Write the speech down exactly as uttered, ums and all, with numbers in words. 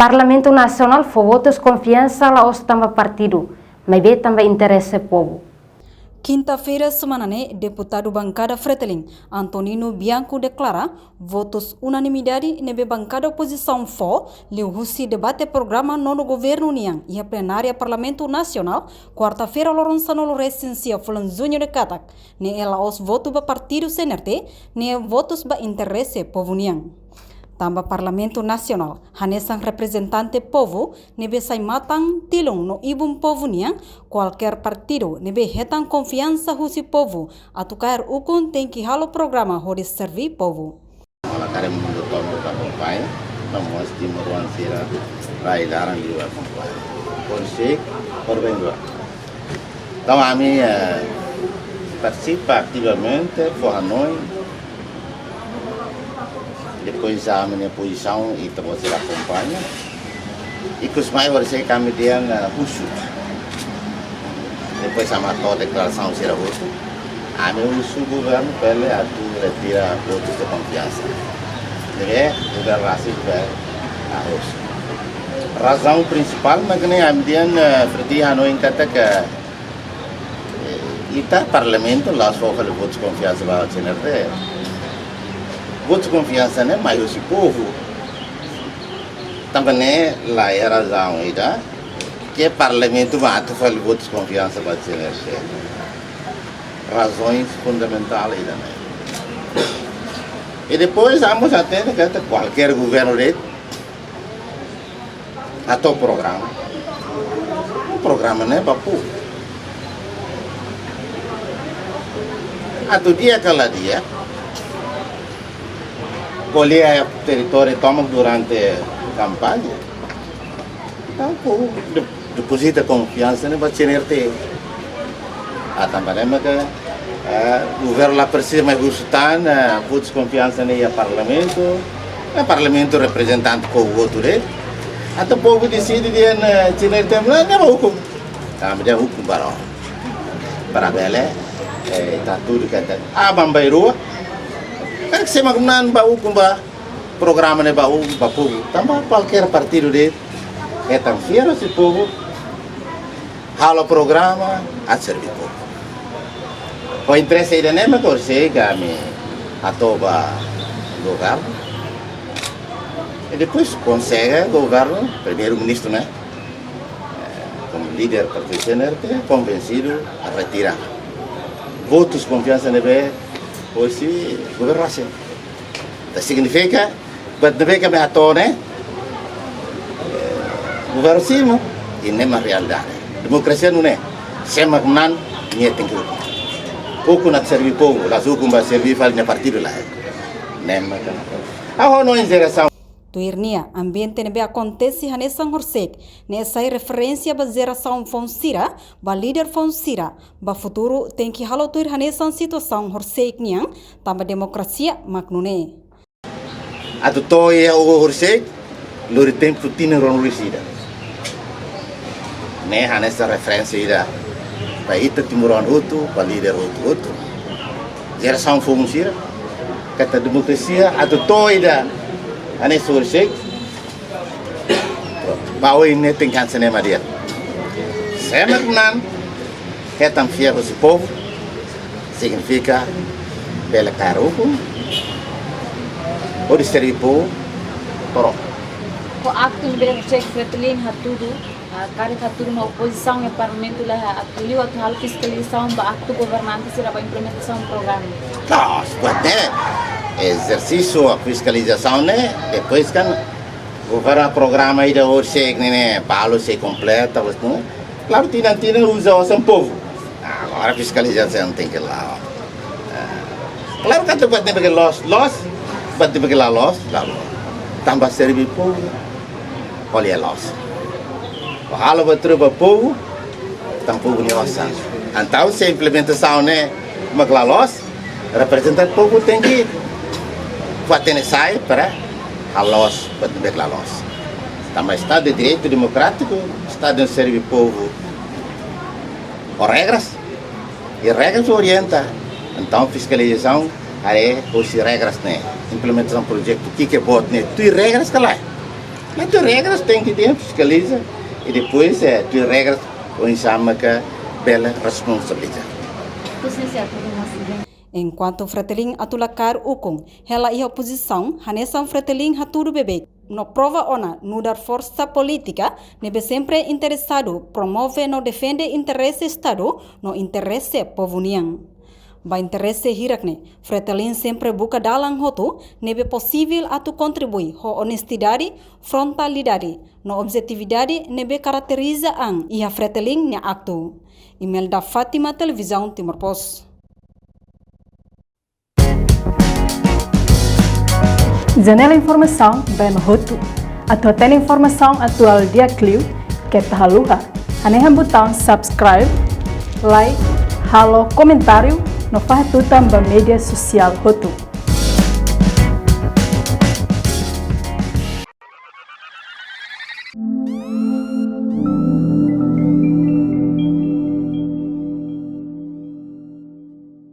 Parlamentu Nasionál fó votus konfiansa la'ós tanba partidu, maibé tanba interese povu. Kinta-feira semana ne'e, deputadu bankada Fretilin, Antonino Bianco, deklara votus unanimidade ne'ebé bankada opozisaun fó liuhusi debate programa nonu governu nian iha plenária Parlamentu Nasionál, kuarta-feira loron sanulu-resin-sia fulan Juñu ne'e katak, ne'e la'ós votu ba partidu C N R T, ne'e votus ba interese povu nian. Tanba Parlamentu Nasionál hanesan reprezentante povu ne'ebé sai matan, tilun no ibun povu nian, kualkér partidu ne'ebé hetan konfiansa husi povu atu kaer ukun tenke halo programa hodi serví povu. Ora kare mundu tomak akompaña, no mós timoroan sira rai laran liu akompaña. Por si, por bem agora. Entaun, ami, eh, partisipa ativamente, fó hanoin. Depois, ami-nia pozisaun, ita-boot sira akompaña. Ikus mai, orsida ami dehan, eh, husu. Depois, ami hato'o deklarasaun sira hotu. Ami husu governu bele atu retira votus de konfiansa. Ne'ebé, governu rasik bele arroz. Razaun prinsipál, mak ne'e ami dehan, eh, Fretilin hanoin katak, eh, ita Parlamentu la'ós fó fali votus konfiansa ba C N R T. Votus konfiansa ne'e mai husi povu. Tanba ne'e la iha razaun ida ke Parlamentu mak atu fali votus konfiansa ba C N R T. Razaun fundamentál ida-ne'e. I depois, ami mós hatene katak kualkér governu de'it hato'o programa. Programa ne'e ba povu. Atu di'ak ka la di'ak, ko'alia territóriu tomak durante kampaña. Entaun, povu de-, depozita konfiansa ne'e ba C N R T. Ah, tanba ne'e maka, eh, governu la presiza mai husu tan, eh, votus konfiansa ne'e iha Parlamentu. Eh, Parlamentu reprezentante povu hotu de'it. Entaun povu deside dehan, eh, C N R T ne'e, ne'e ba ukun. Tanba dehan ukun ba rona. Para bele, eh, ita hatudu katak, ah, bambai rua. Karik sira mak manán ba ukun ba programa ne'e ba ukun ba povu. Tanba kualkér partidu de'it hetan fiar husi povu, halo programa, atu serví povu. Ho interese ida-ne'e mak orsida ami hato'o ba governu. I depois konsege governu, Primeiru-Ministru ne'e, eh, komu líder partidu C N R T, konvensidu atu retira votus konfiansa ne'ebé hosi governu rasik. Entaun signifika, buat ne'ebé ke ami hato'o ne'e, eh, governu simu, i ne'e mak realidade. Demokrasia nune'e, sira mak manán, nia tenke ukun. Ukun atu serví povu, la'ós ukun ba serví fali nia partidu lae. Ne'e mak. Ha'u hanoin jerasaun. Tuir nia, ambiente ne'ebé akontese hanesan horisehik ne'e sai referénsia ba jerasaun foun sira, ba líder foun sira, ba futuru tenke halo tuir hanesan situasaun horisehik nian, tanba demokrasia mak nune'e. Atu to'o iha oho horisehik, lori tempu tinan ruanulu-resin-ida. Ne'e hanesan referénsia ida ba ita timoroan hotu, ba líder hotu-hotu. Jerasaun foun sira, katak demokrasia atu to'o ida hanesan horisehik, ba oin ne'e tenke hanesan ne'e mak di'ak. Sira mak manán, hetan fiar husi povu, signifika bele kaer ukun, hodi serví povu, toro. Ho aktu ne'ebé Cheikh Fretilin hatudu, ah, karik hatudu ona opozisaun iha Parlamentu la atu liu atu halo fiskalizasaun ba aktu governante sira ba implementasaun programa. Loos, buat ne'e, ezersísiu fiskalizasaun ne'e, depois kan governu programa ida horisehik ne'e, ne'e, balu sei kompleta, bos, ne'e. Klaru, tinan-tinan uza osan povu. Ah, agora fiskalizasaun tenke la'o. Ah, klaru, katak buat ne'ebé ke loos, loos, buat ne'ebé ke la loos, la loos. Tanba serví povu, ko'alia loos. Halo buat rua ba povu, tanba povu nia osan. Entaun se implementasaun ne'e mak la loos, reprezentante povu tenke fó hatene sai para halo loos buat ne'ebé ke la loos. Tanba Estadu de Direitu Demokrátiku, Estadu ne'e serví povu ho regras, i regras orienta. Entaun fiskalizasaun haree hosi regras ne'e, implementasaun projetu ki'ik boot ne'e tuir regras ka lae. Mas tuir regras tenke fiskaliza i depois, eh, tuir regras oinsá mak bele responsabiliza. Enkuantu Fretilin atu la kaer ukun hela iha opozisaun, hanesan Fretilin hatudu beibeik no prova ona nu'udar forsa polítika ne'ebé sempre interesadu promove no defende interese Estadu no interese povu nian. Ba interese hirak-ne'e, Fretilin sempre buka dalan hotu ne'ebé posivel atu kontribui ho onestidade, frontalidade no objetividade ne'ebé karakteriza an iha Fretilin nia aktu. Imelda Fátima, Televizaun Timor Post. Janela informasaun ba ema hotu. Atu hatene informasaun atuál di'ak liu, keta haluha hanehan butaun subscribe, like, halo komentáriu no fahe tutan ba média sosiál hotu.